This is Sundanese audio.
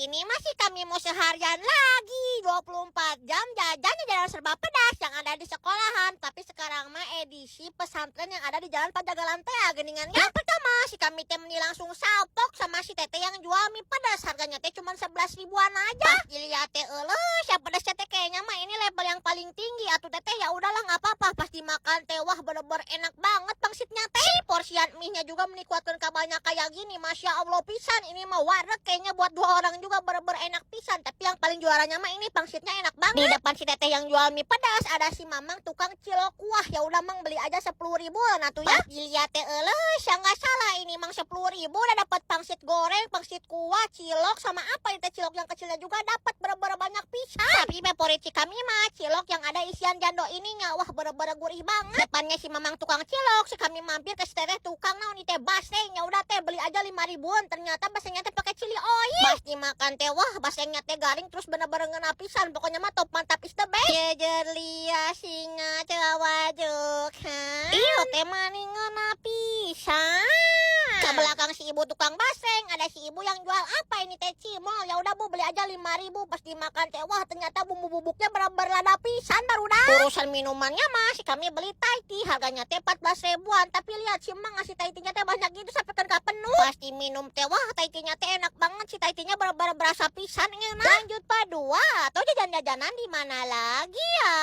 Ini masih kami mau seharian lagi 24 jam jajan jajanan serba pedas yang ada di sekolahan. Tapi sekarang mah edisi pesantren yang ada di Jalan Pajagalan teh geningan. Yang pertama, si kami teh meni langsung salfok sama si teteh yang jual mie pedas. Harganya teh cuma 11 ribuan aja. Pas dilihat teh, euleuh, siapa pedasnya teh, kayaknya mah ini level yang paling tinggi. Atuh, teteh, ya udahlah, nggak apa-apa. Pas dimakan teh, wah, bener-bener enak banget pangsitnya teh. Si porsian mie-nya juga meni kuatkeun ka banyak kayak gini. Masya Allah pisan, ini mah wareg kayaknya buat dua orang juga bener-bener enak pisan. Tapi yang paling juaranya mah ini pangsitnya enak banget. Di depan si teteh yang jual mie pedas ada si mamang tukang cilok kuah. Ya udah, Mang, beli aja 10 ribuan atuh ya. Pas dilihat teh, euleuh, ya nggak salah ini mang, 10 ribu udah dapat pangsit goreng, pangsit kuah, cilok, sama apa ini teh, cilok yang kecilnya juga dapat, bener-bener banyak pisan. Tapi favorit si kami mah cilok yang ada isian jando ininya. Wah, bener-bener gurih banget. Depannya si mamang tukang cilok, si kami mampir ke si teteh tukang naon teh, baseng. Ya udah, teh, beli aja 5 ribuan. Ternyata basengnya teh pakai chili oil. Pas dimakan teh, wah, basengnya teh garing terus bener-bener ngeunah pisan. Pokoknya mah top mantap is the best. Jejer lia singa cewajuk. Iyo teh mani ngeunah pisan. Ke belakang si ibu tukang baseng ada si ibu yang jual apa ini teh, cimol. Ya udah, Bu, beli aja 5 ribu. Pas dimakan teh, wah, ternyata bumbu bubuknya bener-bener lada pisan barudak. Urusan minumannya mah si kami beli Thai tea, harganya teh 14 ribuan. Tapi lihat, si emang ngasih Thai tea-nya teh banyak gitu sampai kan gak penuh. Pas diminum teh, wah, Thai tea-nya teh enak banget si Thai tea-nya, bener-bener berasa pisan enak. Lanjut part 2 atau jajan-jajanan di mana lagi ya?